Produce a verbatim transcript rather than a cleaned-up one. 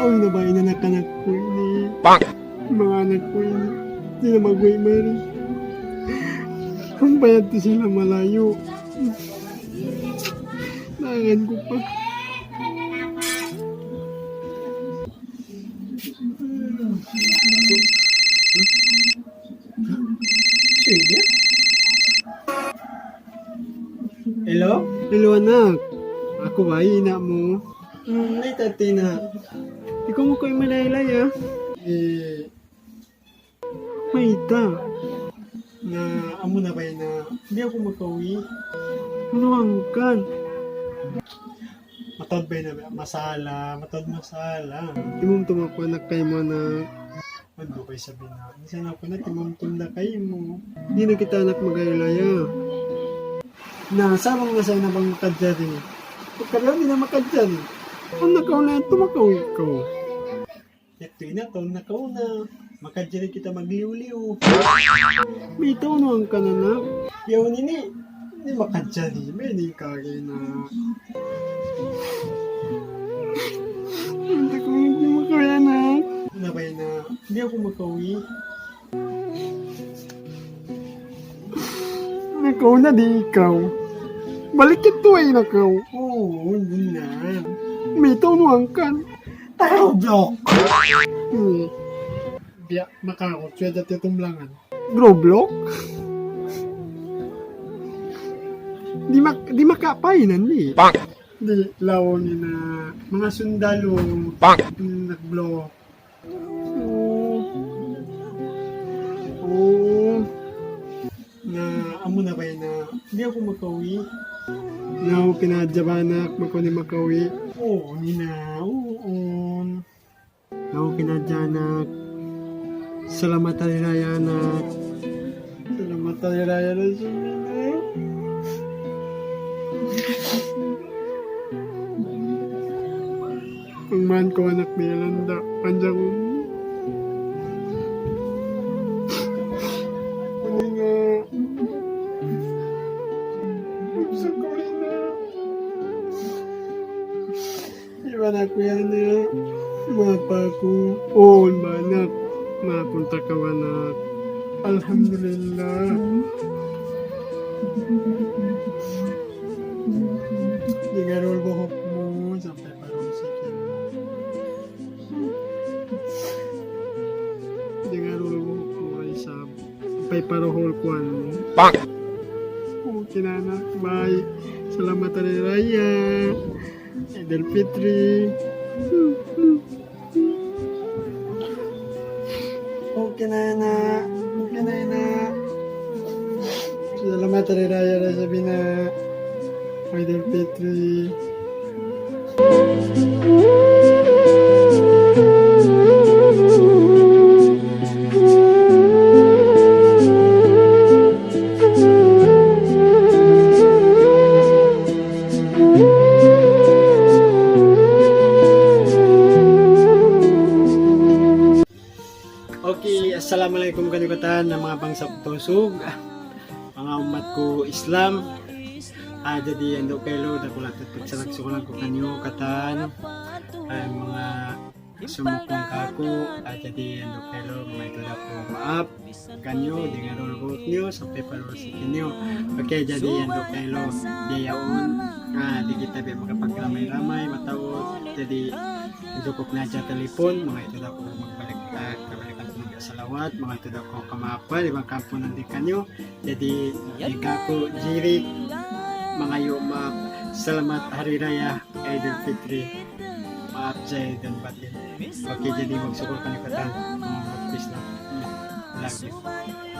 Aw na ba in anak-anak ku ini? Manga anak ku ini, di' na magway mari. Hangkan bayad ti sila malayu'. Nangan ku pa. Sino? Hello? Hello, anak. Aku ba, ina' mu? Hmm, mayta' tina. Ikaw mu kaw imalay-lay, ah. Eh, mayta'? Na, amu na ba na, di' aku makauwi'. Unu hangkan? Mataud ba na masalah, mataud masalah. Timumtum aku, anak, kaymu, anak. Unu ba isab na? Minsan aku na timumtum na kaymu. Di' na kita, anak, magay-laya. Na, sabang na sa' na bang makajari? Pagkalaw di' na makajari. Anak, kaw na yan, tumakaw ikaw. Yadtu na, kaw na, kaw na. Makajari kita magliyu-liyu. Bitaw, unu hangkan, anak? Yaun ini, ini makajari. May ini kagay na. Hindi ku, hindi ku kaya, anak. Unu ba na? Di' aku makauwi'. Nakauna di' ikaw. Balik yadtu ay nakaw. Oo, yun na. Mayta' unu hangkan? Taga Roblox. Hmm. Biya' makaku, suya dati tumlangan. Roblox? Di' mak-, di' makapainan, di'. Di', laung ini na manga sundalu. Hmm, nag-block. Oo. Oo. Na, amu na ba na, di' aku makauwi'. Na, okay na hadja ba, anak, bang kaw di' makauwi'? Oo, ini na, oo. Na, okay na hadja, anak. Salamat hari raya, anak. Salamat hari raya, anak. Pangman ku anak niya landa, panjang umur. Kuninga. Sa kulina. Iban aku yan niya. Mapa ku. On ba anak? Mapunta ka anak. Alhamdulillah. Di' ngarul buhuk mu sampay pa duun sikit. Di' ngarul buhuk mu isab. Sampay pa duun kuwan mu. Okay na, anak. Bye. Salamat hari raya. Idul Fitri. Okay na, anak. Okay na, anak. Salamat hari raya da isab na. Idul Fitri. Okay, assalamu alaykum kaniyu katan, manga bangsa ku Tausug, manga ummat ku Islam. Ah, jadi, andu' kailu, dakula' tuud pagsalag-sukulan ku kaniyu katan, ah, manga sumukung kaku'. Ah, jadi, andu' kailu, manga itu da aku maap kaniyu, di' ngarul buhuk niyu, sampay pa duun sikit niyu. Okay, jadi, andu' kailu, biya' yaun, ah, di' kita biya' makapagramay-ramay mataud. Jadi, jukup na hadja talipun, manga itu da aku magbalik, ah, kabalikan ku magsalawat, manga itu da aku kamaapan, iban kaampunan di kaniyu. Jadi, di' kaku' jirik, mangayu' maap, salamat hari raya Idul Fitri. Maap zahir dan batin. Okay, jadi magsukul kaniyu katan. Peace na. Love you.